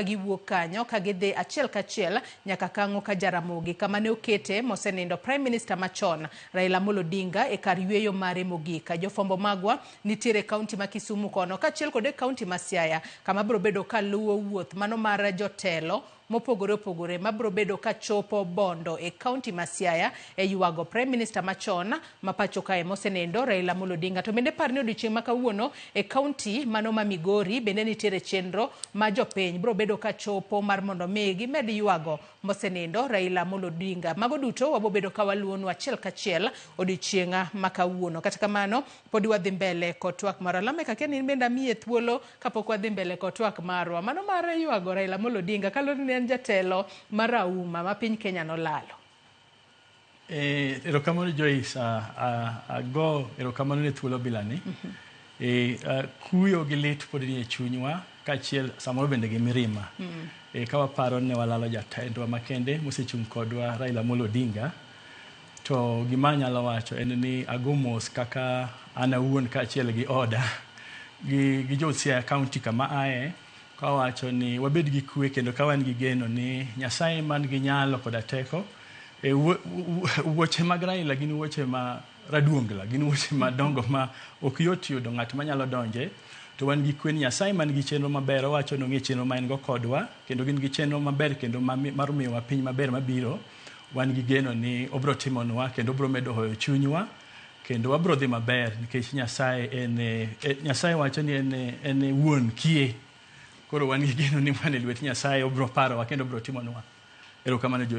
Giwuok kanyo ka gidhi achiel kachiel nyaka Kang'o ka Jaramogi kama ne okete mosenindo Prime Minister machon Raila Amolo Odinga e kar yueyo mare mogik. Jofwambo magwa nitiere e kaunti ma Kisumu kono kaachiel kod e kaunti ma Siaya kama biro bedo ka luwo wuoth mano mar jotelo mopogore opogore mabiro bedo ka chopo Bondo e kaunti ma Siaya e ywago Prime Minister machon ma pacho kae mosenindo Raila Amolo Odinga. To bende par ni odiochieng' ma kawuono e kaunti mano ma Migori bende nitiere chenro ma jopiny biro bedo ka chopo mar mondo mi gimed ywago mosenindo Raila Amolo Odinga. Mago duto wabo bedo ka waluwonu achiel kachiel odiochieng' ma kawuono. Kata kamano podi wadhi mbele kod twak marwa. Lameck akia ni in bende amiye thuolo kapok wadhi mbele kod twak marwa. Mano mar ywago Raila Amolo Odinga kaluwore ni en jatelo marahuma ma piny Kenya nolalo. Erokamano Joyce, ago erokamano ne thuolo bilani. Kuyo gi lit pod nie chunywa kaachiel samoro bende gi mirima. Ka waparo ne walalo jatendwa makende mosechung' kodwa Raila Amolo Odinga. To gima anyalo wacho en ni ago mos kaka an awuon kaachiel gi oda gi jo Siaya County kama aye kawacho ni wabed gi kwe kendo ka wan gi geno ni Nyasaye man gi nyalo koda teko. Wuoche mag Raila gin wuoche ma raduongla, gin wuoche madongo ma ok yot yudo ng'at manyalo donje. To wan gi kwe ni Nyasaye man gi chenro maber, owacho ni ong'e chenro ma en go kodwa, kendo gin gi chenro maber kendo mar miyowa piny maber mabiro. Wan gi geno ni obro timonwa kendo obro medo hoyo chunywa kendo wabro dhi maber nikech Nyasaye en Nyasaye wacho ni en wuon kie. Koro wan gi geno ni wan e lwet Nyasaye, obro parowa kendo obro timonwa. Erokamano Joyce.